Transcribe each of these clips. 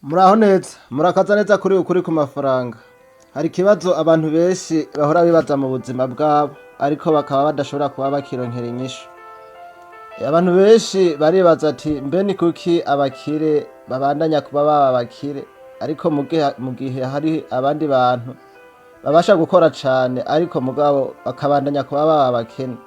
Muraho neza, murakaza neza kuri Ukuri ku Mafaranga. Hari ikibazo abantu benshi bahora bibaza mu buzima bwabo, ariko bakaba badashobora kuba bakironkera inyishu. Abantu benshi baribaza ati: "Mbe ni kuki abakire babandanya kuba baba abakire, ariko mu gihe hari abandi bantu babasha gukora cane, ariko mugabo bakabandanya kuba baba abakene?"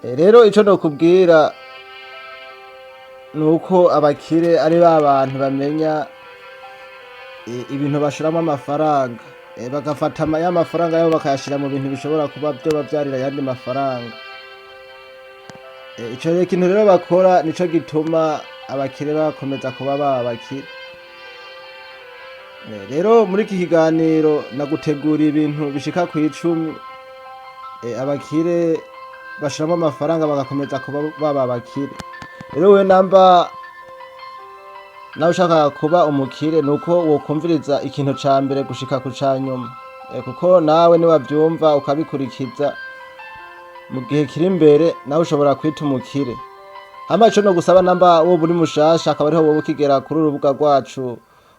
Rero ico nokubwira nuko abakire ari ba bantu bamenya ibintu bashiramwo amafaranga, bagafata ya mafaranga yabo bakayashira mu bintu bishobora kuba vyobavyarira ayandi mafaranga. Ico kintu rero bakora nico gituma abakire bakomeza kuba baba abakire. Rero muri iki kiganiro naguteguriye ibintu bishika kw'icumi abakire bashiramwo amafaranga bagakomeza kuba baba abakire. Rero wewe namba nawe ushaka kuba umukire, nuko wokumviriza ikintu ca mbere gushika ku ca nyuma, kuko nawe niwavyumva ukabikurikiza, mu gihe kiri imbere nawe ushobora kwita umukire. Hama ico nogusaba, namba woba uri mushasha, akaba ariho woba ukigera kuri urubuga rwacu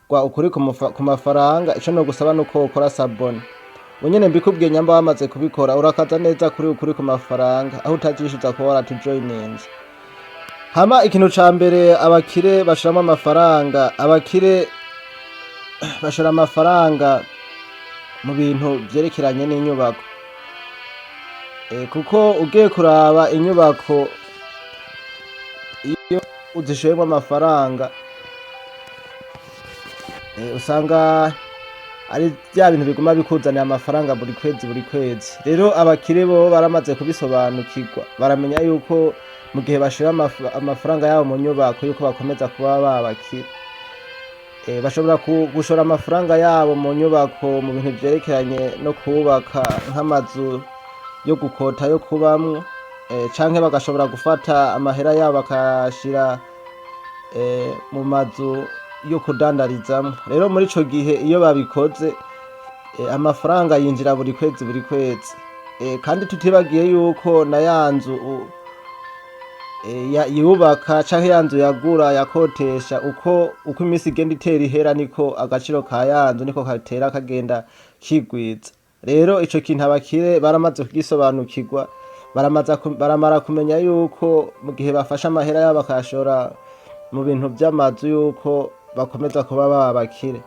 rwa Ukuri ku Mafaranga, ico nogusaba nuko wokora s'abonner. Ubu nyene mbikubwiye, nyamba wamaze kubikora, urakaza neza kuri Ukuri ku Mafaranga, aho utazishuza kuba waratujoyininze. Hama ikintu ca mbere abakire bashiramwo amafaranga, abakire bashora amafaranga mu bintu vyerekeranye n'inyubako. Kuko ugiye kuraba inyubako, iyo uzishoyemwo amafaranga, usanga ari vya bintu biguma bikuzanira amafaranga buri kwezi, buri kwezi. Rero abakire bo baramaze kubisobanukirwa, baramenya yuko mu gihe bashira amafaranga yabo mu nyubako yuko bakomeza kuba babakire. Bashobora gushora amafaranga yabo mu nyubako, mu bintu vyerekeranye no kubaka nk'amazu yo gukota, yo kubamwo, canke bagashobora gufata amahera yabo bakayashira mu mazu yo kudandarizamwo. Rero muri ico gihe iyo babikoze, amafaranga yinjira buri kwezi, buri kwezi. Kandi tutibagiye yuko na ya nzu yubaka canke ya nzu yagura, yakotesha, uko imisi igenda itera ihera, niko agaciro ka ya nzu niko katera kagenda kigwiza. Rero ico kintu abakire baramaze kugisobanukirwa, baramara kumenya yuko mu gihe bafashe amahera yabo bakayashora mu bintu vy'amazu yuko bakomeza kuba baba abakire.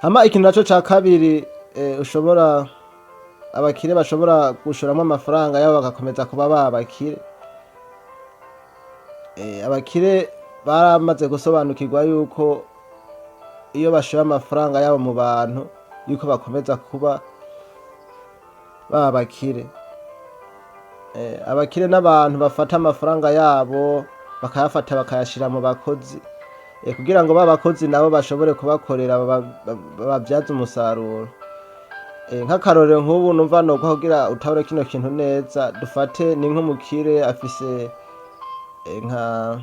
Hama ikintu naco ca kabiri, ushobora abakire bashobora gushoramwo amafaranga yabo bagakomeza kuba baba abakire, abakire baramaze gusobanukirwa yuko iyo bashoye amafaranga yabo mu bantu yuko bakomeza kuba baba abakire. Abakire n'abantu bafata amafaranga yabo bakayafata bakayashira mu bakozi, kugira ngo ba bakozi nabo bashobore kubakorera, babavyaze umusaruro. Nk'akarorero nk'ubu numva noguha kugira utahure kino kintu neza, dufate ni nk'umukire afise nka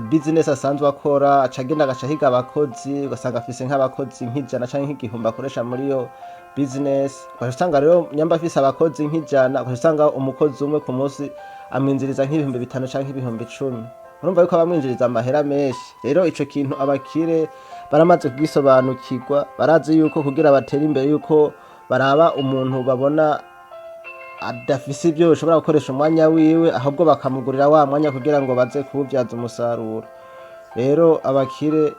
business asanzwe akora, aca agenda agaca ahiga abakozi, ugasanga afise nk'abakozi nk'100 canke nk'1000 akoresha muri iyo business. Ugaca usanga rero nyamba afise abakozi nk'100, ugaca usanga umukozi umwe ku munsi amwinjiriza nk'5.000 canke 10.000. Urumva yuko abamwinjiriza amahera menshi. Rero ico kintu abakire baramaze kugisobanukirwa, barazi yuko kugira batere imbere yuko baraba umuntu babona adafise ivyo yoshobora gukoresha umwanya wiwe, ahubwo bakamugurira wa mwanya kugira ngo baze kuwuvyaza umusaruro. Rero abakire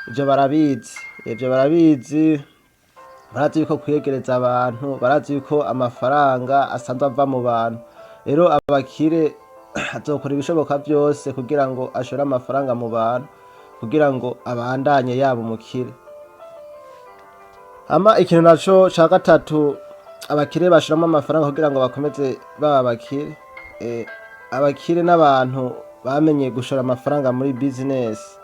ivyo barabizi, ivyo barabizi, barazi yuko kwiyegereza abantu, barazi yuko amafaranga asanzwe ava mu bantu. Rero abakire azokora ibishoboka vyose kugira ngo ashore amafaranga mu bantu kugira ngo abandanye yaba umukire. Hama ikintu naco ca gatatu abakire bashiramwo amafaranga kugira ngo bakomeze baba abakire, abakire n'abantu bamenye gushora amafaranga muri business.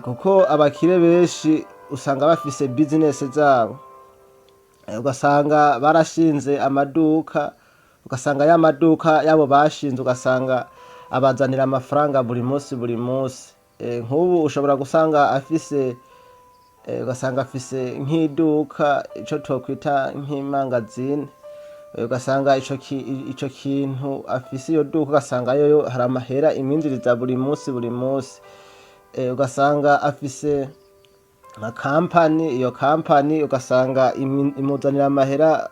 Kuko abakire benshi usanga bafise business zabo, ugasanga barashinze amaduka, ugasanga ya maduka yabo bashinze ugasanga abazanira amafaranga buri munsi, buri munsi. Nk'ubu ushobora gusanga afise, ugasanga afise nk'iduka, ico twokwita nk'imangazini. Ugasanga ico kintu afise, iyo duka, ugasanga yoyo hari amahera imwinjiriza buri munsi buri munsi. Ugasanga afise nka kampani, iyo kampani ugasanga imuzanira amahera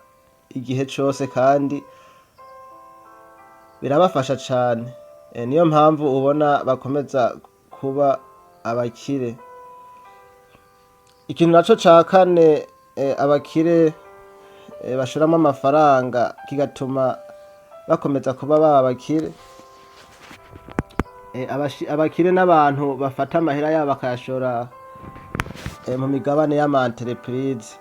igihe cose, kandi birabafasha cane. Niyo mpamvu ubona bakomeza kuba abakire. Ikintu naco ca kane abakire bashoramwo amafaranga kigatuma bakomeza kuba baba abakire, abakire n'abantu bafata amahera yabo bakayashora mu migabane y'ama entreprise,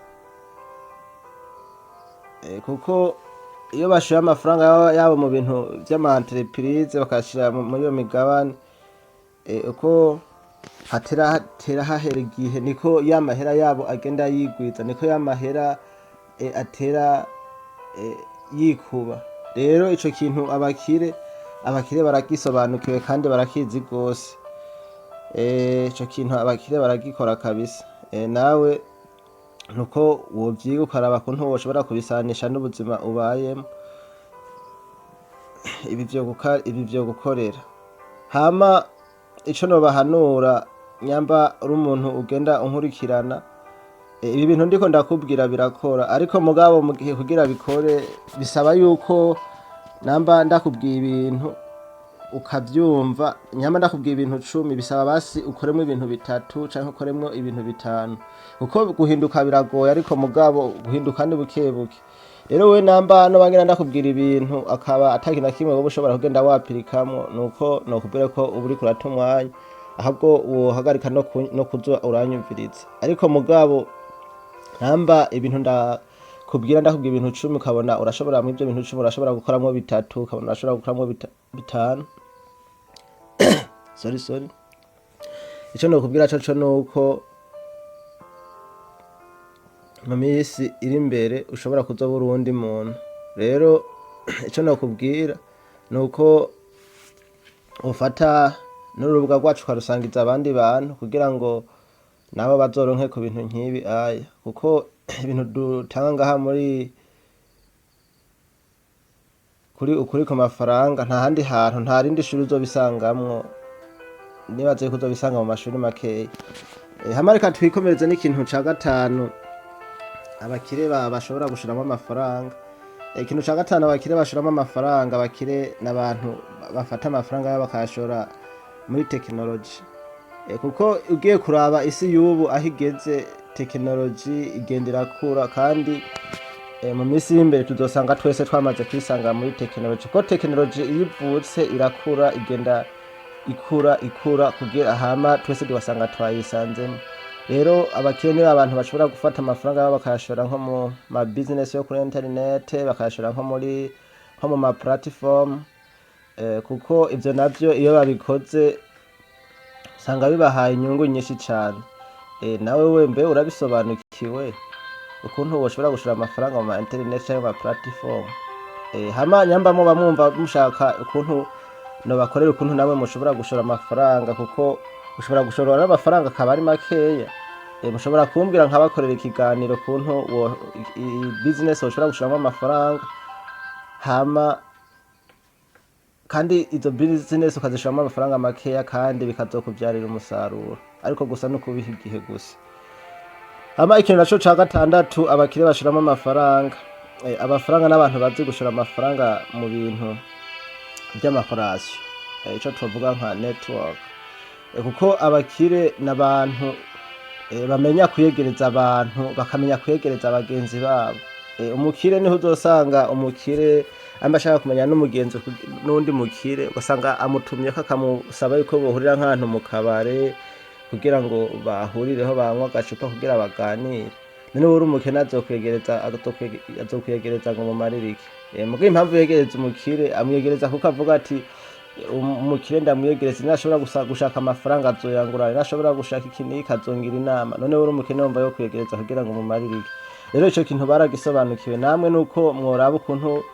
kuko iyo bashoye amafaranga yabo mu bintu vy'ama entreprise, bakayashira muri iyo migabane, uko hatera hahera igihe niko ya mahera yabo agenda yigwiza, niko ya mahera atera yikuba. Rero ico kintu abakire baragisobanukiwe kandi barakizi gose. Ico kintu abakire baragikora kabisa. Nawe nuko wovyiga ukaraba kuntu woshobora kubisanisha n'ubuzima ubayemwo, ibi vyogukorera. Hama ico nobahanura, nyamba uri umuntu ugenda unkurikirana, ibi bintu ndiko ndakubwira birakora, ariko mugabo mu gihe kugira bikore bisaba yuko namba ndakubwiye ibintu ukavyumva, nyamba ndakubwiye ibintu 10, bisaba basi ukoremwo ibintu bitatu canke ukoremwo ibintu bitanu, kuko guhinduka biragoye, ariko mugabo guhinduka ni buke buke. Rero wewe namba noba ngira ndakubwira ibintu akaba ata kintu na kimwe woba ushobora kugenda wapirikamwo, nuko nokubwira ko uba uriko urata umwanya, ahubwo wohagarika no kuza uranyumviriza. Ariko mugabo namba ibintu ndakubwira, ndakubwira ibintu 10, ukabona urashobora mw'ivyo bintu 10 urashobora gukoramwo bitatu, ukabona urashobora gukoramwo bitanu, sorry, sorry, ico nokubwira coco nuko mu minsi iri imbere ushobora kuzoba uri uwundi muntu. Rero ico nokubwira nuko ufata n'urubuga rwacu ukarusangiza abandi bantu kugira ngo nabo bazoronke ku bintu nk'ibi aya, kuko ibintu dutanga ngaha muri kuri Ukuri ku Mafaranga nta handi hantu, nta rindi shuri uzobisangamwo. Nibaze yuko uzobisanga mu mashuri makeya. Hama reka twikomereze n'ikintu ca gatanu abakire bashobora gushiramwo amafaranga. Ikintu ca gatanu abakire bashiramwo amafaranga, abakire n'abantu bafata amafaranga yabo bakayashora muri tekinoloji, kuko ugiye kuraba isi y'ubu aho igeze, tekinoloji igenda irakura, kandi mu minsi y'imbere tuzosanga twese twamaze kwisanga muri tekinoloji, kuko tekinoloji iyo ivutse irakura, igenda ikura ikura kugira hama twese tugasanga twayisanzemo. Rero abakire nibo abantu bashobora gufata amafaranga yabo bakayashora nko mu ma business yo kuri internet, bakayashora nko mu ma platform, kuko ivyo navyo iyo babikoze usanga bibahaye inyungu nyinshi cane. Nawe we mbe urabisobanukiwe ukuntu woshobora gushora amafaranga mu ma internet canke mu ma platform? Hama nyamba muba mwumva mushaka ukuntu nobakorera, ukuntu namwe mushobora gushora amafaranga, kuko ushobora gushora n'amafaranga akaba ari makeya, mushobora kumbwira nkabakorera ikiganiro ukuntu business woshobora gushoramwo amafaranga, hama kandi izo business ukazishiramwo amafaranga makeya kandi bikazokuvyarira umusaruro, ariko gusa no kubiha igihe gusa. Hama ikintu naco ca gatandatu abakire bashiramwo amafaranga, amafaranga n'abantu bazi gushora amafaranga mu bintu vy'amakorasiyo, ico twovuga nka network, kuko abakire n'abantu bamenya kwiyegereza abantu, bakamenya kwiyegereza bagenzi babo. Umukire niho uzosanga umukire amba ashaka kumenya n'umugenzi n'uwundi mukire, ugasanga amutumyeko akamusaba yuko bohurira nk'ahantu mu kabare kugira ngo bahurireho banywe agacupa kugira baganire. None wowe uri umukene azokwiyegereza ngo mumarire iki? Muga impamvu yegereza umukire, amwiyegereza kuko avuga ati: "Umukire ndamwiyegereza, nashobora gushaka amafaranga azoyangurana, nashobora gushaka iki n'iki azongira inama." None wowe uri umukene wumva yokwiyegereza kugira ngo mumarire iki? Rero ico kintu baragisobanukiwe. Namwe nuko mworaba ukuntu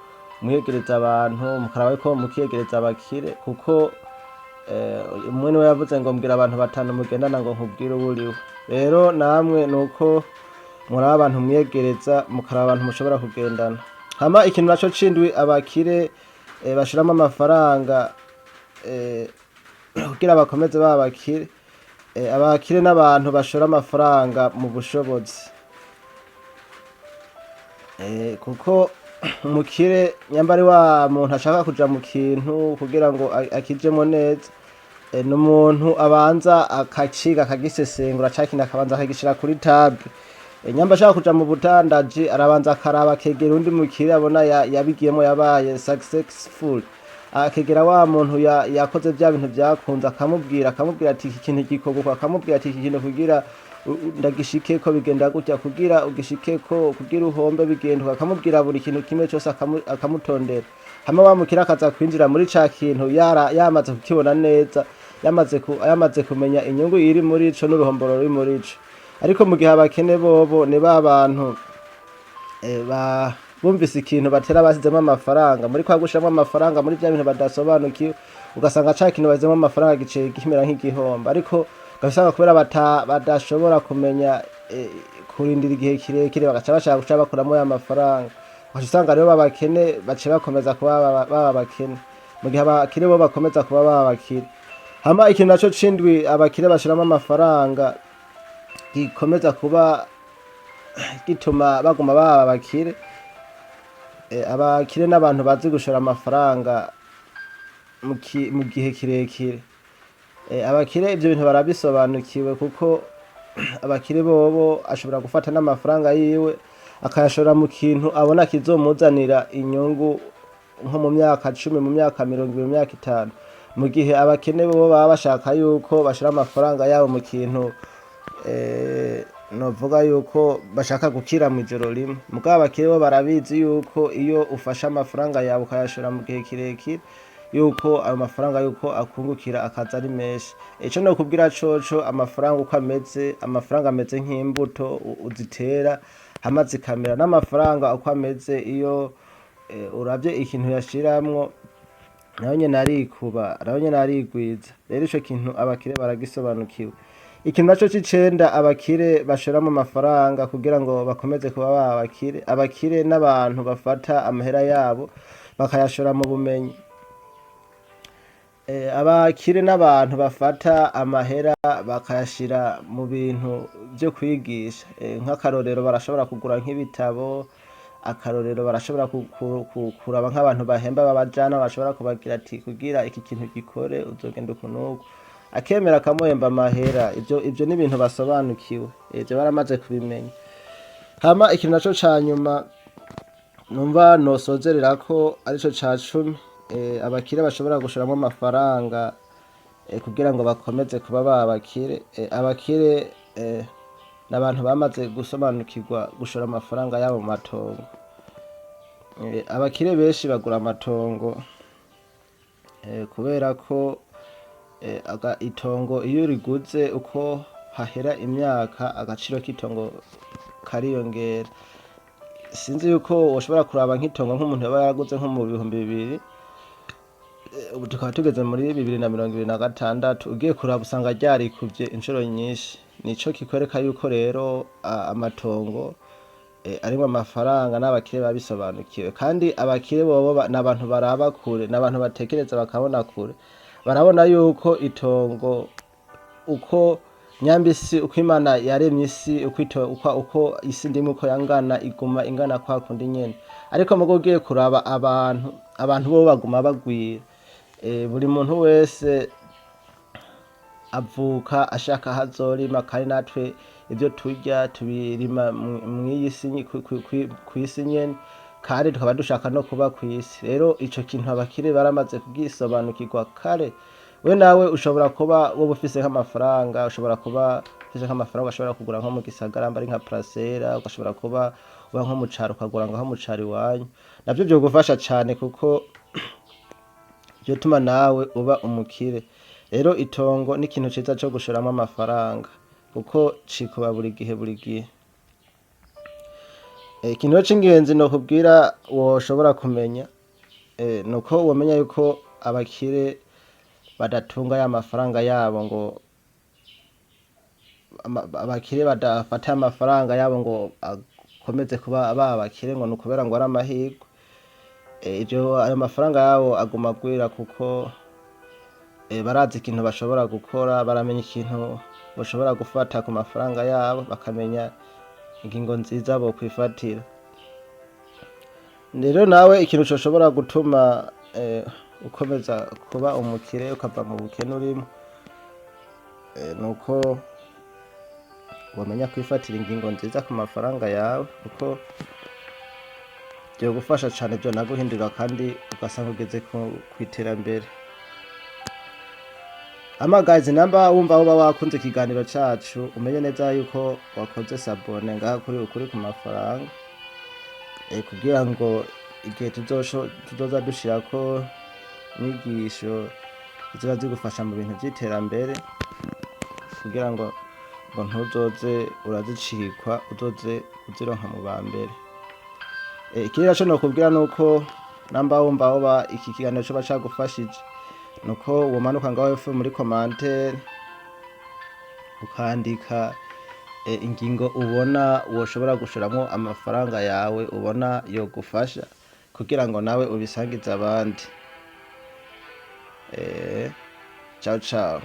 mwiyegereza abantu, mukaraba ko mukiyegereza abakire, kuko umwe niwe yavuze ngo: "Mbwira abantu batanu mugendana ngo nkubwire uwo uriwe." Rero namwe nuko muraba abantu mwiyegereza, mukaraba abantu mushobora kugendana. Hama ikintu naco c'indwi abakire bashiramo amafaranga kugira bakomeze baba abakire, abakire n'abantu bashora amafaranga mu bushobozi. Kuko umukire nyamba ari wa muntu ashaka kuja mu kintu kugira ngo akijemwo neza, ni umuntu abanza akaciga, akagisesengura ca kintu, akabanza akagishira kuri table. Nyamba ashaka kuja mu budandaji, arabanza akaraba, akegera uwundi mukire abona yabigiyemwo, yabaye successful, akegera wa muntu yakoze vya bintu vyakunze, akamubwira ati: "Iki kintu gikorwa uku", akamubwira ati: "Iki kintu kugira ndagishikeko bigenda gutya, kugira ugishikeko, kugira uhombe bigenda uku", akamubwira buri kintu kimwe cose, akamutondera. Hama wa mukire akaza kwinjira muri ca kintu yamaze kukibona neza, yamaze kumenya inyungu iri muri ico n'uruhombo ruri muri ico. Ariko mu gihe abakene bobo ni ba bantu bumvise ikintu batera basizemwo amafaranga, muri kwa gushiramwo amafaranga muri vya bintu badasobanukiwe, ugasanga ca kintu basizemwo amafaranga giciye kimera nk'igihombo. Ariko ugasanga kubera badashobora kumenya kurindira igihe kirekire, bagaca bashaka guca bakuramwo ya mafaranga. Ugaca usanga rero babakene baciye bakomeza kuba baba abakene, mu gihe abakire bo bakomeza kuba baba abakire. Hama ikintu naco c'indwi abakire bashiramwo amafaranga gikomeza kuba gituma baguma baba abakire, abakire n'abantu bazi gushora amafaranga mu gihe kirekire. Abakire ivyo bintu barabisobanukiwe, kuko abakire bobo ashobora gufata n'amafaranga yiwe akayashora mu kintu abona kizomuzanira inyungu nko mu myaka 10, mu myaka 20, mu myaka 5, mu gihe abakene bobo baba bashaka yuko bashira amafaranga yabo mu kintu novuga yuko bashaka gukira mw'ijoro rimwe. Mugabo abakire bo barabizi yuko iyo ufashe amafaranga yawe ukayashora mu gihe kirekire, yuko ayo mafaranga yuko akungukira akaza ari menshi. Ico nokubwira coco, amafaranga uko ameze, amafaranga ameze nk'imbuto uzitera hama zikamera. N'amafaranga uko ameze, iyo uravye ikintu uyashiramwo, nayo nyene arikuba, nayo nyene arigwiza. Rero ico kintu abakire baragisobanukiwe. Ikintu naco c'icenda abakire bashoramwo amafaranga kugira ngo bakomeze kuba baba abakire, abakire n'abantu bafata amahera yabo bakayashora mu bumenyi. Abakire n'abantu bafata amahera bakayashira mu bintu vyo kwigisha. Nk'akarorero, barashobora kugura nk'ibitabo. Akarorero, barashobora kuraba nk'abantu bahemba babajana, bashobora kubagira ati: "Kugira iki kintu gikore uzogenda uku n'uku", akemera akamuhemba amahera. Ivyo ni ibintu basobanukiwe, ivyo baramaze kubimenya. Hama ikintu naco ca nyuma numva nosozererako, arico ca 10, abakire bashobora gushoramwo amafaranga kugira ngo bakomeze kuba ba abakire, abakire n'abantu bamaze gusobanukirwa gushora amafaranga yabo mu matongo. Abakire benshi bagura amatongo kubera ko itongo iyo uriguze, uko hahera imyaka agaciro k'itongo kariyongera. Sinzi yuko woshobora kuraba nk'itongo nk'umuntu yoba yaraguze nko mu 2000, ubu tukaba tugeze muri 2026, ugiye kuraba usanga ryarikuvye incuro nyinshi. Nico kikwereka yuko rero amatongo arimwo amafaranga, n'abakire babisobanukiwe. Kandi abakire bobo n'abantu baraba kure, n'abantu batekereza bakabona kure. Barabona yuko itongo, uko nyamba isi, uko Imana yaremye isi, uko isi ndimwe uko yangana, iguma ingana kwa kundi nyene. Ariko mugo ugiye kuraba abantu bo baguma bagwira. Buri muntu wese avuka ashaka aho azorima, kandi natwe ivyo turya tubirima mw'iyi si, kw'isi nyene, kandi tukaba dushaka no kuba kw'isi. Rero ico kintu abakire baramaze kugisobanukirwa kare. We nawe ushobora kuba woba ufise nk'amafaranga, ushobora kuba ufise nk'amafaranga ushobora kugura nko mu gisagara, mba ari nka parasera, ugashobora kuba uba nko mu caro, ukagura ngaho mu caro iwanyu. Navyo vyogufasha cane, kuko vyotuma nawe uba umukire. Rero itongo ni ikintu ciza co gushoramwo amafaranga, kuko cikuba buri gihe buri gihe. Ikintu rero c'ingenzi nokubwira woshobora kumenya, nuko womenya yuko abakire badatunga ya mafaranga yabo ngo abakire badafata amafaranga yabo ngo bakomeze kuba babakire ngo ni ukubera ngo ari amahirwe. Ivyo ayo mafaranga yabo aguma agwira kuko barazi ikintu bashobora gukora, baramenya ikintu bashobora gufata ku mafaranga yabo, bakamenya ingingo nziza bokwifatira. Rero nawe ikintu coshobora gutuma ukomeza kuba umukire, ukava mu bukene urimwo, nuko womenya kwifatira ingingo nziza ku mafaranga yawe, kuko vyogufasha cane, vyonaguhindurira kandi ugasanga ugeze kw'iterambere. Ama guys, namba wumva woba wakunze ikiganiro cacu, umenye neza yuko wakoze s'abonner ngaha kuri Ukuri ku Mafaranga, kugira ngo igihe tuzoza dushirako inyigisho ziba zigufasha mu bintu vy'iterambere, kugira ngo ntuzoze urazicikwa, uzoze uzironka mu ba mbere. Ikindi naco nokubwira nuko namba wumva woba iki kiganiro coba cagufashije, nuko womanuka ngaho hepfo muri commentaire ukandika ingingo ubona woshobora gushoramwo amafaranga yawe, ubona yogufasha, kugira ngo nawe ubisangize abandi. Ciao ciao.